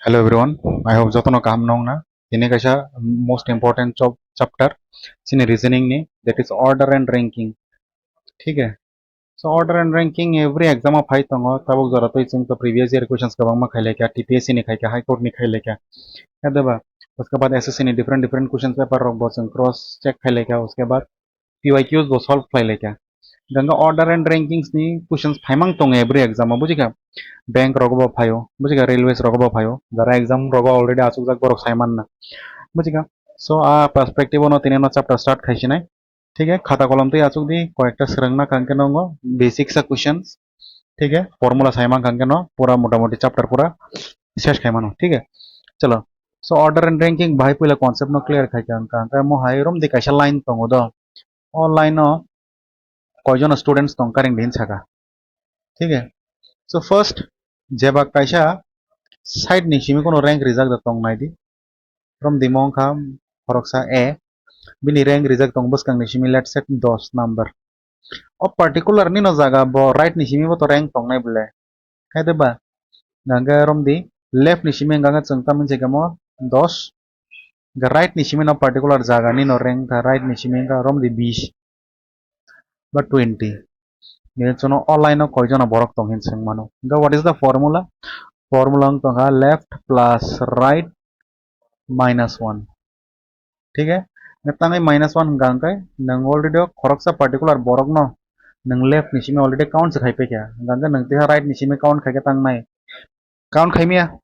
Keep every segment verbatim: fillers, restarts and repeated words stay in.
Hello everyone, I hope jotono kaham nongna. Tini kaisa most important chap- chapter chini reasoning ni, that is order and ranking. Thik hai? So order and ranking every exam o phai tongo, tabuk jora twi chwng to previous year questions kwbangma khailai kha, T P S C ni khai kha, High Court ni khailai kha. Khe deba, uske baad S S C ni different different question paper rok bo chwng cross check khailai kha, uske baad P Y Qs bo solve khlailai kha. Ganga order and rankings ni questions phaimang tongo every exam o, bujikha? Bank rogo bo phaio, bujikha? Railways rogo bo phaio, jara exam rogo already achukjak borok saimanna, bujikha? So a perspective o no tini no chapter start khaisinai. Thik hai, khata kolom twi achuk di, koyekta swrwngna kangkhe nongo basic sa questions, thik hai, formula saiman kangkhe no pura motamoti chapter pura ses khaimano, thik hai? Chalo, so order and ranking bahai puila concept no clear khai kha, hwnkha hwnkhe mo hai romdi kaisa line tongo do, o line o koijon students tong karing din saka, thik hai? So first, jeba kaisa side ni simi kono rank rijak da tong nai di. From dimo wngkha khoroksa A, bini rank rijak tong bwskang ni simi, let's say, dos number. O particular nino jaga bo right ni simi bo to rank tong nai bwle, khai de ba? Hwnkha hwnkhe romdi left ni simi hwnkha hwnkhe chwng tamo se kamo dos, hwnkhe right ni simi no particular jaga nino rank wngkha, right ni simi wngkha romdi bis ba twenty. Nini chwngno o line o koijono borok tong hin swng mano. Hwnkhe what is the formula? Formula wng tongkha left plus right minus one. Thik hai? Nang tangwi minus one hwnkha hwnkhe nwng already o khoroksa particular borokno nwng left ni simi already count se khai paikha, hwnkha hwnkhe nwng teha right ni simi count khaikhe tangnai? Count khaimaya,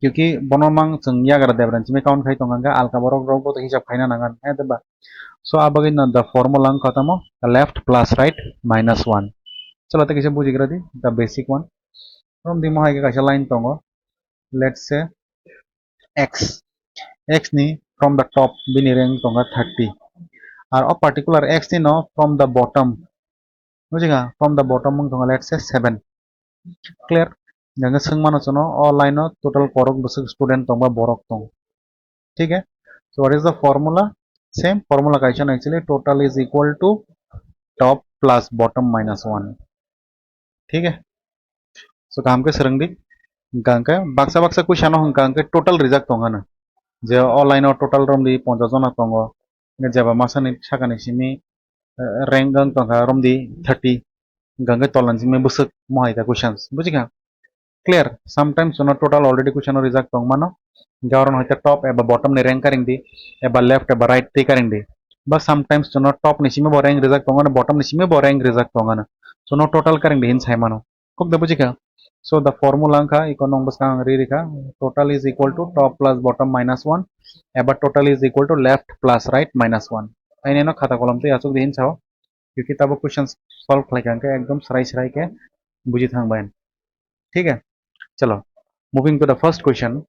kyunki bono mang chwng yagra debra ni simi count khai tongo, hwnkhe alka borok rok bo to hisab khaina nangan, hai de ba? So abagwi no the formula wngkha tamo left plus right minus one. Chwla tei kisa bujigra di, the basic one. From dimo hai khe kaisa line tongo, let's say, x, x ni from the top bini rank tongo thirty, ar o particular x ni no from the bottom, bujikha? From the bottom wng tongo, let's say, seven. Clear? Hwnkhe swng mano chwngno o line o total korok bwswk student tongba borok tong, thik hai? So what is the formula? Same formula kaisa no, actually total is equal to top plus bottom minus one. Thik hai? So kaham khe swrwng di. Hwnkha hwnkhe baksa baksa question o hwnkha hwnkhe total rijak tong hwno. Je o line o total romdi ponchash jona tongo. Hwnkhe jeba masani sakani simi, eh, rank wng tongkha romdi thirty. Hwnkha hwnkhe tolani simi bwswk mohai kha questions. Bujikha? Clear? Sometimes chwngno total already question o rijak tong mano. Hwnkhe oro no hai khe top eba bottom ni rank karing di, eba left eba right tei karing di. Ba sometimes chwngno top ni simi bo rank rijak tong mano, bottom ni simi bo rank rijak tong mano. Chwngno total karing di hin sai mano. Kok da bujikha? So the formula wngkha, iko nong bwskang ang ri rikha, total is equal to top plus bottom minus one, eba total is equal to left plus right minus one. Aini no khata kolom tei achuk di hin sao, kyunki tabo questions solve khlai kha hwnkhe ekdom srai srai khe buji thang bai. Thik hai? Chalo, moving to the first question.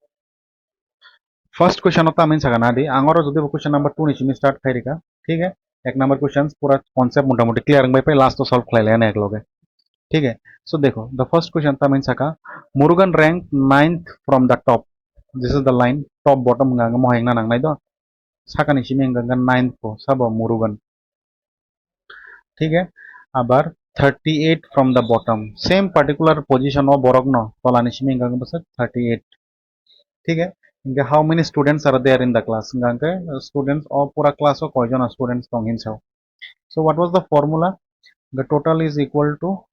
First question o tamo hin saka nadi, ang oro jodi bo question number two ni simi start khai rikha, thik hai? Ek number questions pura concept motamoti clear wngbai pai, last o solve khlai lai na ek loge, thik hai? So dekho, the first question tamo hin saka, Murugan rank ninth from the top, this is the line, top bottom hwnka hwnkhe mohai wngna nangnai do, sakani simi hwnka hwnkhe ninth bo sabo Murugan. Thik hai? Abar thirty-eight from the bottom. Same particular position o borok no tolani simi hwnka hwnkhe bwswk thirty-eight. Thik hai? Hwnkhe how many students are there in the class? Hwnkha hwnkhe students o pura class o koijon students tong hin sao. So what was the formula? The total is equal to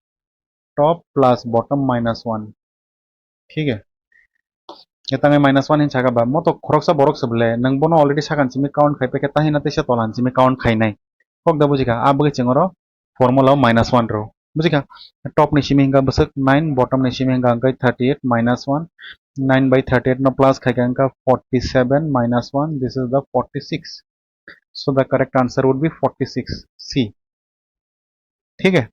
top plus bottom minus one. Thik hai? Khe tangwi minus one hin saka ba, mo to khoroksa borok se bwle, nwng bono already sakani simi count khai paikha, tahina teisa tolani simi count khainai. Kok da bujikha? A bagwi chwng oro formula o minus one rw. Bujikha? Top ni simi hwnka bwswk nine, bottom ni simi hwnka hwnkhe thirty-eight minus one, nine by thirty-eight no plus khaikha hwnka forty-seven minus one, this is the forty-six. So the correct answer would be forty-six, C. Thik hai?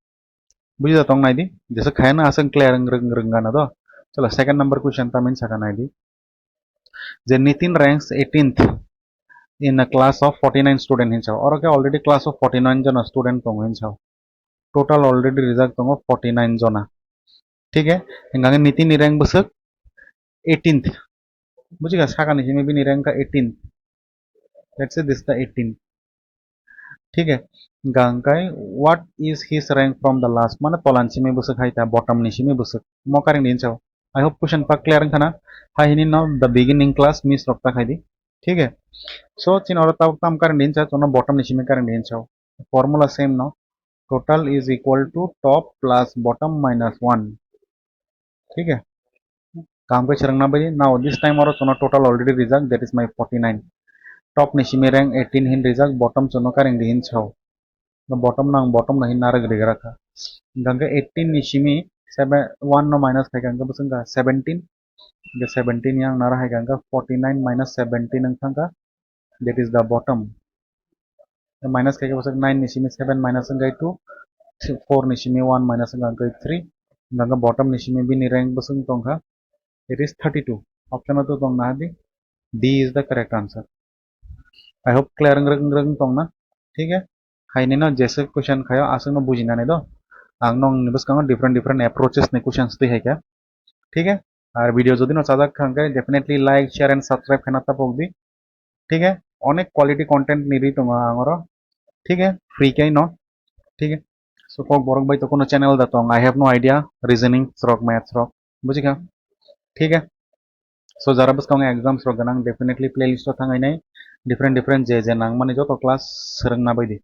Buji da tong nai di, jesa khayana aswk clear wng rwng rwng gana do. Chalo, second number question tamo hin saka nai di. Je Nitin ranks eighteenth in a class of forty-nine student hin sao. Oro khe already class of forty-nine jona student tongo hin sao. Total already rijak tongo forty-nine jona. Thik hai? Hwnkha khe Nitin ni rank bwswk eighteenth. Bujikha, sakani simi bini rank kha eighteen. Let's say this the eighteen. Thik hai? Hwnkha hwnkhe what is his rank from the last? Mane tolan simi bwswk hai ta, bottom ni simi bwswk. Mo karing din sao. I hope question pak clear wngkha na? Hai hini no the beginning class miss rok ta khai di. Thik hai? So chini oro tabuk tam current hinsa, chono bottom ni simi current hinsa. Formula same no. Total is equal to top plus bottom minus one. Thik hai? Kaham khe swrwngna bai. Now this time oro chono total already rijak, that is my forty nine. Top ni simi rank eighteen hin rijak, bottom chono current di hinsa. No bottom nang bottom no hin narwk rigra kha. Hingkha khe eighteen ni simi seven, one no minus khai kha, hingkha bwswk wngkha seventeen. Hingkha seventeen yang nara hai kha, hingkha forty nine minus seventeen wngkha, that is the bottom. Minus khai khe bwswk nine ni simi seven minus wngkha two, four ni simi one minus wngkha three. Hingkha bottom ni simi bini rank bwswk tongkha, it is thirty two. Option o to tong nahadi, D is the correct answer. I hope clear wng rwk, wng rwk tong na. Thik hai? Hai nino jesa question khayo, aswk no bujinani do. Ang nong ni bwskango different different approaches ni questions twi hai kha. Thik hai? Ar video jodi no chajak kha hwnkhe definitely like, share and subscribe khaina tapok di. Thik hai? Onek quality content ni ri tongo ang oro. Thik hai? Free kai no. Thik hai? So kok borok bai to kono channel da tong, I have no idea, reasoning rok, maths rok. Bujikha? Thik hai? So jara bwskango exams rok ganang, definitely playlist o thangai nai, different different je je nangmani joto class swrwngna bai di.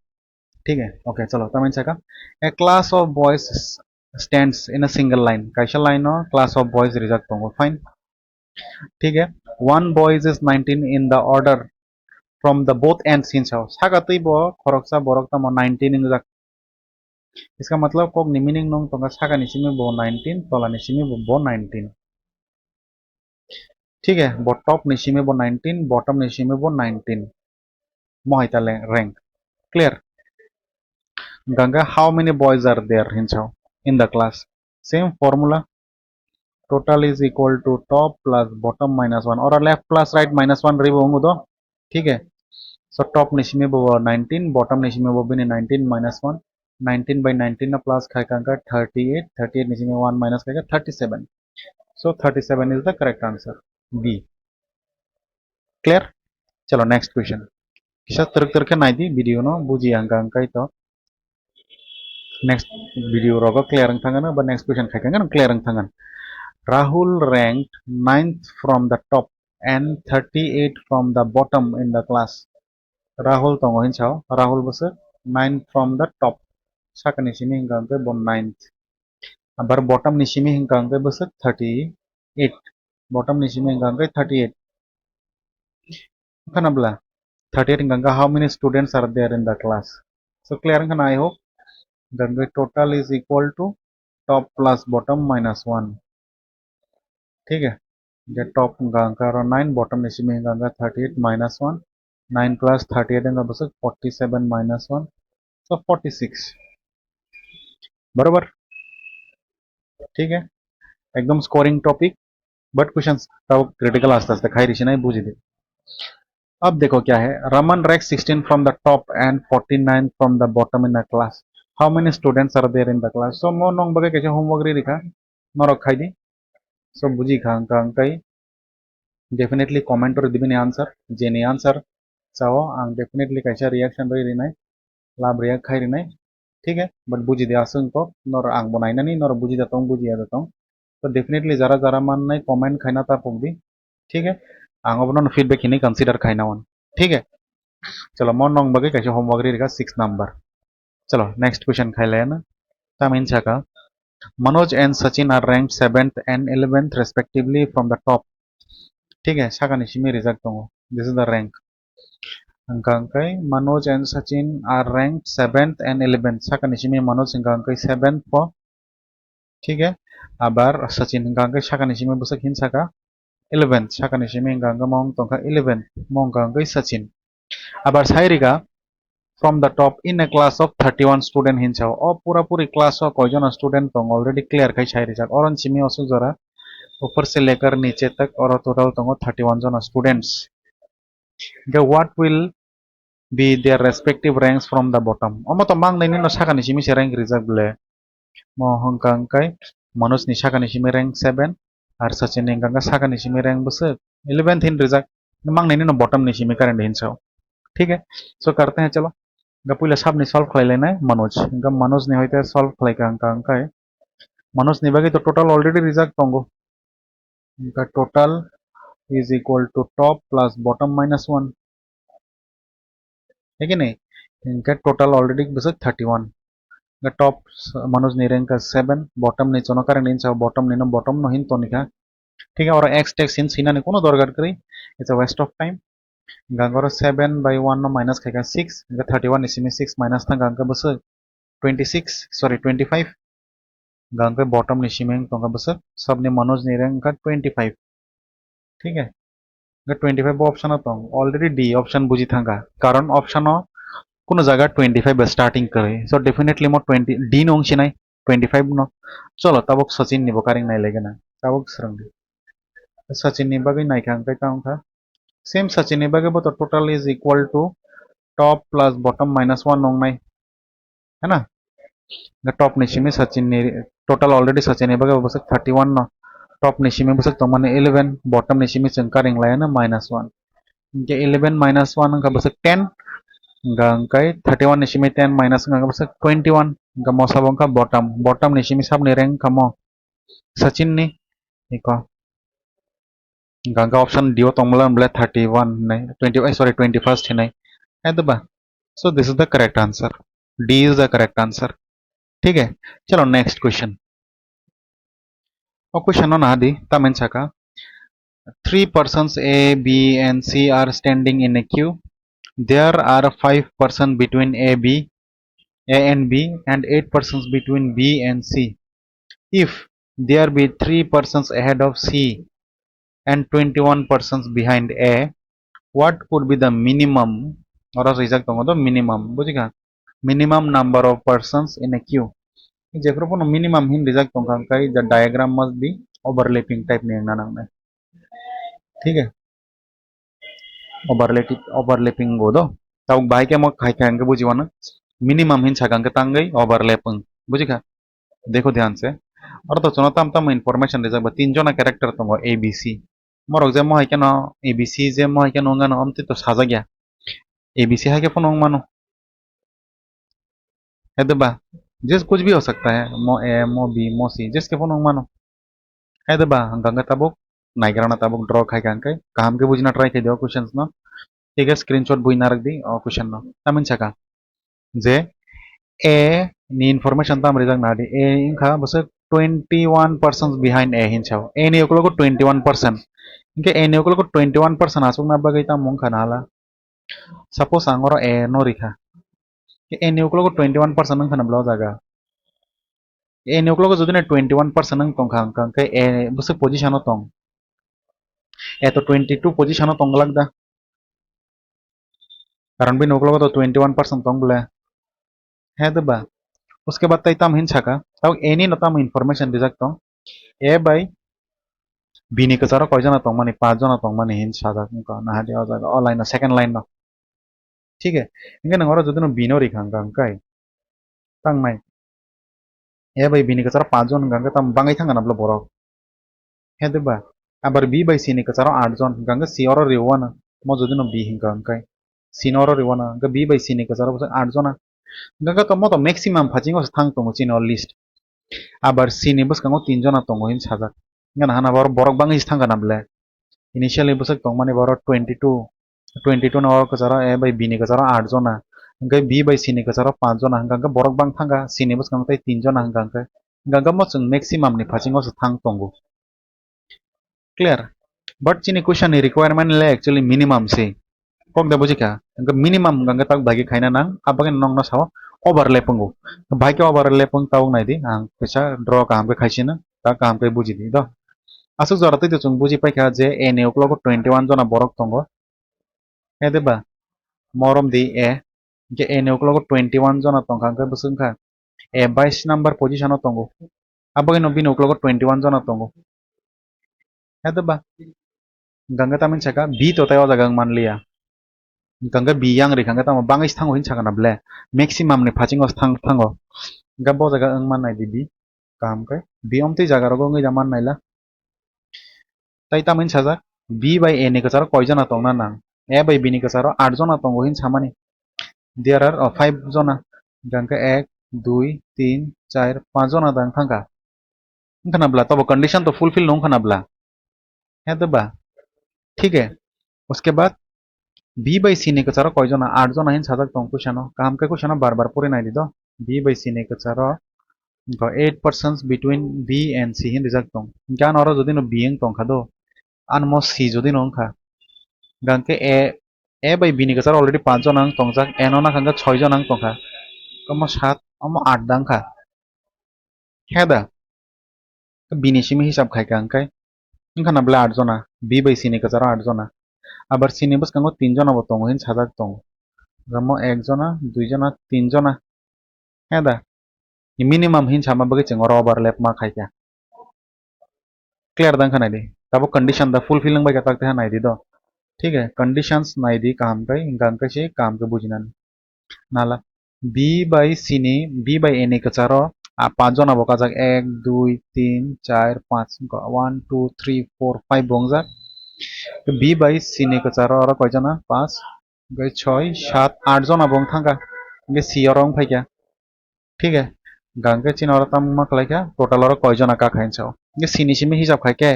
Thik hai? Okay, chalo, tamani saka, a class of boys stands in a single line. Kaisa line o class of boys rijak tongo. Fine. Thik hai? One boy is nineteen in the order from the both ends hinsa. Saka twi bo khoroksa borok tamo nineteen wngjak. Iska matlab kok ni meaning nong tongkha, saka ni simi bo nineteen, tola ni simi bo, bo nineteen. Thik hai? Bo top ni simi bo nineteen, bottom ni simi bo nineteen. Mo hai ta le rank. Clear? Hingkha khe how many boys are there hinsa in the class? Same formula. Total is equal to top plus bottom minus one. Oro left plus right minus one ribo wngo do. Thik hai? So top ni simi bo nineteen, bottom ni simi bo bini nineteen minus one. Nineteen by nineteen no plus khai kha hingkha thirty eight, thirty eight ni simi one minus khai kha thirty seven. So thirty seven is the correct answer, B. Clear? Chalo, next question. Kisa twrwk twrwk khe nai di video no, buji ang kha hwnkhe to. Next video rogo clear wng thangano, ba next question khai kha hwnkhe clear wng thangano. Rahul ranked ninth from the top and thirty eight from the bottom in the class. Rahul tongo hinsa, Rahul bwswk nine from the top. Sakani simi hingkha hwnkhe bo ninth. Abar bottom ni simi hingkha hwnkhe bwswk thirty eight. Bottom ni simi hingkha hwnkhe thirty eight. Khana bla? Thirty eight hingkha hwnkhe how many students are there in the class? So clear wngkha na, I hope. Then the total is equal to top plus bottom minus one. Thik hai? The top hingkha hwnkhe aro nine, bottom ni simi hingkha hwnkhe thirty eight minus one. Nine plus thirty eight hingkha bwswk forty seven minus one. So forty six. Barobar? Thik hai? Ekdom scoring topic. But questions tao critical aste aste khai risinai buji di. Ab dekho kya hai? Raman rank sixteen from the top and forty nine from the bottom in the class. How many students are there in the class? So mo nong bagwi kaisa homework ri rikha. Norok khai di. So buji kha hwnkha hwnkhe definitely comment o ri di bini answer. Jeni answer chao ang definitely kaisa reaction bai rinai. Lab react khai rinai. Thik hai? But buji di aswk kok. Nor ang bo nainani, nor buji da tong, buji ya da tong. So definitely jara jara mannai comment khaina ta pok di. Thik hai? Ang obono feedback hinwi consider khaina on. Thik hai? Chalo, mo nong bagwi kaisa homework ri rikha six number. Chalo, next question khai laya na. Tamin saka, Manoj and Sachin are ranked seventh and eleventh respectively from the top. Thik hai, sakani simi rijak tongo. This is the rank. Hwnkha hwnkhe Manoj and Sachin are ranked seventh and eleventh. Sakani simi Manoj hwnkha hwnkhe seventh po. Thik hai? Abar Sachin hwnkha hwnkhe sakani simi bwswk hin saka eleventh. Sakani simi hwnkha hwnkhe mo wng tongkha eleventh. Mo hwnkha hwnkhe Sachin. Abar sai rikha from the top in a class of thirty one student hinsa. O pura puri class o koijon student tongo already clear khai sai rijak. Oron simi osuk jora upar se lekar niche tak oro total tongo thirty one jon students. Hwnkhe what will be their respective ranks from the bottom? Omo to mang nai nino sakani simi se rank rijak ble. Mo hwnkha hwnkhe Manoj ni sakani simi rank seven, ar Sachin ni hwnkha hwnkhe sakani simi rank bwswk eleventh hin rijak. Mang nai nino bottom ni simi current hinsa. Thik hai? So karte hai chalo. Ga puila sabni solve khlai lainai Manoj. Hwnkha Manoj ni hoite solve khlai kha hwnkha hwnkhe Manoj ni bagwi to total already rijak tongo. Hingkha total is equal to top plus bottom minus one. Hingkhe ni, hingkhe total already bwswk thirty-one. Hingkhe top Manoj ni rank kha seven, bottom ni chono karang ni hinsa bottom ni no bottom no hin tonikha. Thik oro X text hin sinani kono dorkar kwrwi, it's a waste of time. Hingkhe oro seven by one no minus khaikha six, hingkhe thirty-one ni simi six minus thangkha hingkhe bwswk twenty-six, sorry, twenty-five. Hingkhe bottom ni simi tongkha bwswk sabni Manoj ni rank wngkha twenty-five. Thik hai? Hingkhe twenty-five bo option o tong. Already D option buji thangkha. Karon option o kuno jaga twenty-five ba starting kwrwi. So definitely mo twenty, D no wng sinai, twenty-five no. Cholo, tabuk Sachin ni bo karing nai lai gana. Tabuk swrwng di. Sachin ni bagwi naikha hingkhe ta wngkha. Same Sachin ni bagwi bo to total is equal to top plus bottom minus one wngnai. Hena? Hingkhe top ni simi Sachin ni total already Sachin ni bagwi bwswk thirty-one no. Top ni simi bwswk tongmani eleven, bottom ni simi chwng karing laiya no minus one. Hingkhe eleven minus one wngkha bwswk ten. Hingkha hingkhe thirty-one ni simi ten minus wngkha bwswk twenty-one. Hingkhe mosa bo wngkha bottom. Bottom ni simi sabni rank wngkha mo Sachin ni. Iko. Hingkha hingkhe option D o tongmala hwnble thirty-one hinai, twenty, eh, sorry, twenty-first hinai. Hai da ba? So this is the correct answer. D is the correct answer. Thik hai? Chalo, next question. O question no naha di, tamin saka. Three persons A, B and C are standing in a queue. There are five persons between A, B, A and B, and eight persons between B and C. If there be three persons ahead of C and twenty-one persons behind A, what would be the minimum? Oro swijak tongo do minimum, bujikha? Minimum number of persons in a queue. Jephru phano minimum hin rijak tongkha, hingkhe the diagram must be overlapping type ni wngna nangnai. Thik hai? Overlapping, overlapping go do. Tabuk bahai khe mo khai khai hingkhe buji mano. Minimum hin saka hingkhe tangwi overlap wng. Bujikha? Dekho dhyan se. Oro to chwngno tam tamo information rijak ba, tin jona character tongo A B C. Morok je mohai kheno A B C je mohai kheno wngano, amtwi to sajak ya. A B C hai khe phano wng mano. Hai da ba? Je kuch bhi ho sakta hai. Mo A, mo B, mo C, jeskhe phano wng mano. Hai da ba? Hingkha hingkhe tabuk naigrana tabuk draw khai kha hingkhe kaham khe bujina try khai di o questions no. Thik hai, screenshot bui narwk di o question no. Tamin saka je A ni information tam rijak na di. A wngkha bwswk twenty-one persons behind A hin sao. A ni ukologo twenty-one percent. Hingkhe A ni ukologo twenty-one percent achukna bagwi tamo wngkha na hala. Suppose ang oro A no rikha. A ni ukologo twenty-one percent wngkha na bla o jaga. A ni ukologo jodi na twenty-one percent wng tongkha, hingkha hingkhe A bwswk position o tong? A to twenty-two position o tong glak da. Karon bini ukologo to twenty-one percent tong bole. Hai da ba? Uske baad tai tam hin saka. Tabuk A ni no tam information rijak tong? A bai B ni kwcharo koi jona tongmani? Panch jona tongmani hin sajak wngkha. Naha di o jaga, o line no, second line no. Thik hai? Hingkhe nwng oro jodi no B no rikha hingkha hingkhe tangnai. A bai B ni kwcharo panch jon hingkha hingkhe tamo bangwi thangkha na bwle borok? Hai da ba? Abar B bai C ni kwcharo aat jon hingkha hingkhe C oro riwano. Mo jodi no B hingkha hingkhe C no oro riwano, hingkhe B bai C ni kwcharo bwswk aat jona. Hingkha hingkhe to mo to maximum phasingo se thang tongo chini o list. Abar C ni bwskango tin jona tongo hin sajak. Hingkhe naha na borok, borok bangwi se thangkha na bwle? Initially bwswk tongmani borok twenty-two, twenty-two no o kwcharo A bai B ni kwcharo aat jona, hingkhe B bai C ni kwcharo panch jona, hingkha hingkhe borok bang thangkha, C ni bwskango tei tin jona hingkha hingkhe, hingkha hingkhe mo chwng maximum ni phasingo se thang tongo. Clear? But chini question ni requirement le actually minimum se. Kok da bujikha? Hingkhe minimum hingkha hingkhe tak bai khe khaina nang, abagwi nokno sao overlap wngo. Bai khe overlap wng tabuk nai di, ang kisa draw kaham khe khaisino, tak kaham khe buji di do. Aswk jora twi to chwng buji paikha je A ni ukologo twenty-one jona borok tongo. Hai da ba? Morom di A. Hingkhe A ni ukologo twenty-one jona tongkha, hingkhe bwswk wngkha? A bais number position o tongo. Abagwi no bini ukologo twenty-one jona tongo. Hai da ba? Hingkha hingkhe tamni saka B to tei o jaga wng manliya. Hingkha hingkhe B yang rikha hingkhe tamo bangwi se thango hin saka na bwle? Maximum ni phasingo se thang-, thango. Hingkhe bo jaga wng mannai di B. Kaham khe. B omtwi jaga rogo wngwi da mannaila. Tai tamni sajak, B bai A ni kwcharo koi jona tongna nang? A bai B ni kwcharo aat jona tongo hin samani. There are, oh, five jona. Hingkha hingkhe ek, dui, tin, char, panch jona da wng thangkha. Wngkha na bwla? Tobo condition to fulfill no wngkha na bwla? He de ba? Thik he. Uske baad B by C ni kwcharo koi jona? Aat jona hin sajak tong question o. Kaham khe question o bar bar pori nai di do. B by C ni kwcharo go eight persons between B and C hin rijak tong. Hinkhe ano oro jodi no B wng tong kha do, ano mo C jodi no wng kha, hinkhe A, A by B ni kwcharo already panch jona wng tongjak, A no nakha hinkhe soi jona wng tong kha. Omo sat, omo aat da wng kha. He da? Bini simi hisab khai kha hwnkhe, wngkha na bwle aat jona, B by C ni kwcharo aat jona. Abar C ni bwskango tin jona bo tongo hin sajak tongo. Omo ek jona, dui jona, tin jona. He da? Minimum hin sama bagwi chwng oro overlap ma khai kha. Clear da wngkha nai di. Tabuk condition da fulfill wng bai kha tak tei ha nai di do. Thik he, conditions nai di kaham khai, hwnkha hwnkhe se kaham khe bujinani. Nala B by C ni, B by A ni kwcharo, a, panch jona bo kajak, ek, dui, tin, char, panch, wngkha one, two, three, four, five bo wngjak. B by C ni kwcharo oro koi jona? Panch, hwnkhe soi, sat, aat jona bo wng thang kha. Hwnkhe C oro wng phai kha. Thik he, hwnkha hwnkhe chini oro tamo ma khlai kha, total oro koi jona kha khai sao. Hwnkhe C ni simi hisab khai khe,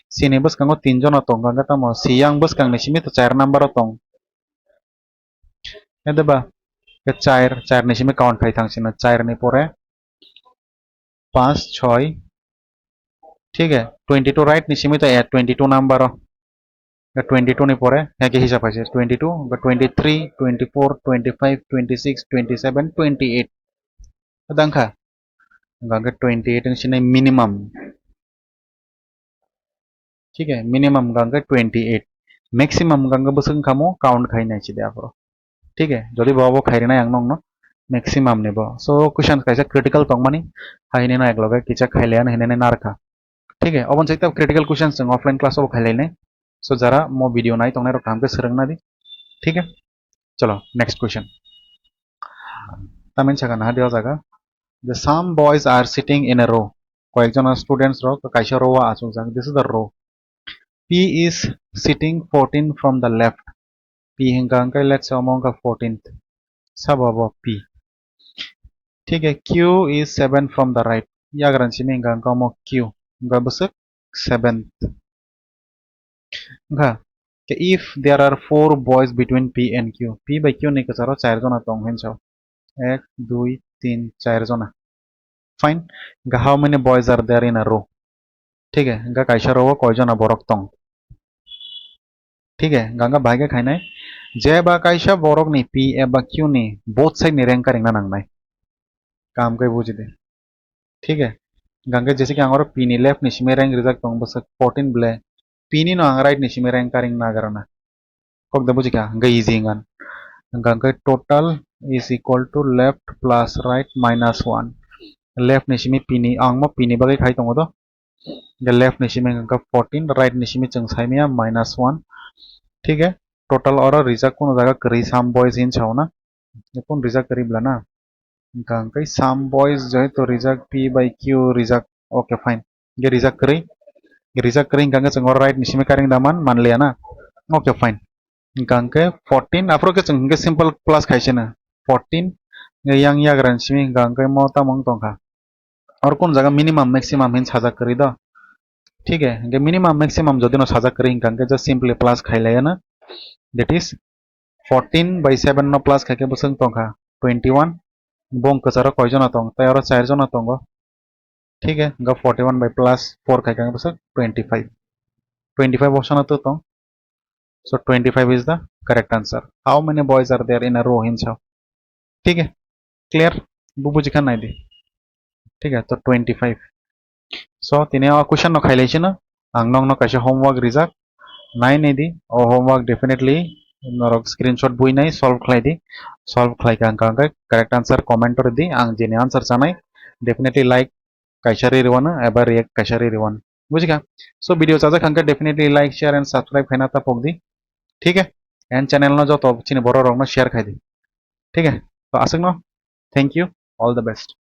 C ni bwskango tin jona tong kha, hwnkhe tamo C yang bwskang ni simi to char number o tong. He de ba? Ke char, char ni simi count khai thang sino, char ni pore panch, soi. Thik he, twenty two right ni simi to A twenty two number o. Ke twenty two ni pore, he ke hisab hai se, twenty two, ke twenty three, twenty four, twenty five, twenty six, twenty seven, twenty eight. Dang kha. Hwnkha hwnkhe twenty eight wng sinai minimum. Thik he, minimum hwnkha hwnkhe twenty eight. Maximum hwnkha hwnkhe bwswk wngkha mo count khai nai sidi aphuru. Thik he, jodi bo abo khai rinai ang nokno maximum ni bo. So question kaisa critical tongmani, hai hinwi no ekloge kisa khai laiya hinwi narwkha. Thik he, oboni site critical questions chwng offline class o bo khai lainai. So jara mo video nai tongnai rok kaham khe swrwng na di. Thik he, chalo next question. Tamni saka naha di o jaga. The some boys are sitting in a row. Koyek jona students rok kaisa row o achukjak. This is the row. P is sitting fourteen from the left. P hwnkha hwnkhe let's say omo wngkha fourteenth. Sabo bo P. Thik he, Q is seven from the right. Yagra ni simi hwnkha hwnkhe omo Q. Hwnkha bwswk seventh. Hwnkha, ke if there are four boys between P and Q, P by Q ni kwcharo char jona tong hin sao. Ek, dui, tin, char jona. Fine. Hwnkha, how many boys are there in a row? Thik he, hwnkha kaisa row o koi jona borok tong? Thik he, hwnkha hwnkha bahai khe khainai. Je ba kaisa borok ni P eba Q ni both side ni rank karingna nangnai. Kaham khe buji di. Thik he, hwnkha hwnkhe jese ki ang oro P ni left ni simi rank rijak tong bwswk fourteen bwle. P ni no ang right ni simi rank karing nagra na. Kok da buji kha, hwnkhe easy wngkha. Hwnkha hwnkhe total is equal to left plus right minus one. Left ni simi P ni, ang mo P ni bagwi khai tongo do. Hwnkhe left ni simi hwnkha fourteen, right ni simi chwng sai maya minus one. Thik he, total oro rijak kunu jaga kwrwi some boys hin sao na. Kunu rijak kwrwi bla na. Hwnkha hwnkhe some boys joito rijak P by Q rijak. Okay, fine. Hwnkhe rijak kwrwi. Rijak kwrwi hwnkha hwnkhe chwng oro right ni simi karing da man, manliya na. Okay, fine. Hwnkha hwnkhe fourteen, aphuru khe chwng hwnkhe simple plus khai se na. Fourteen, hwnkhe yang yagra ni simi hwnkha hwnkhe mo tamo wng tong kha. Oro kunu jaga minimum maximum hin sajak kwrwi do. Thik he, hwnkhe minimum maximum jodi no sajak kwrwi hwnkha hwnkhe just simply plus khai laiya na. That is fourteen by seven no plus khai khe bwswk tong kha twenty one. Bong kwcharo koi jona tong, tei oro char jona tongo. Thik he, hwnkha forty one by plus four khai khe bwswk twenty five. Twenty five option o to tong. So twenty five is the correct answer. How many boys are there in a row hin sao? Thik he, clear? Bo buji kha nai di. Thik he, to twenty five. So tini o question no khai lai sino, ang nokno kaisa homework rijak, nai nai di. O homework definitely norok screenshot bui nai solve khlai di. Solve khlai kha hwnkha hwnkhe correct answer comment o rw di, ang jeni answer chanai definitely like kaisa ri rwano eba react kaisa ri rwano. Buji kha? So video chajak kha hwnkhe definitely like, share and subscribe khaina ta pok di. Thik he? And channel no joto chini borok rok no share khai di. Thik he? To aswk no. Thank you. All the best.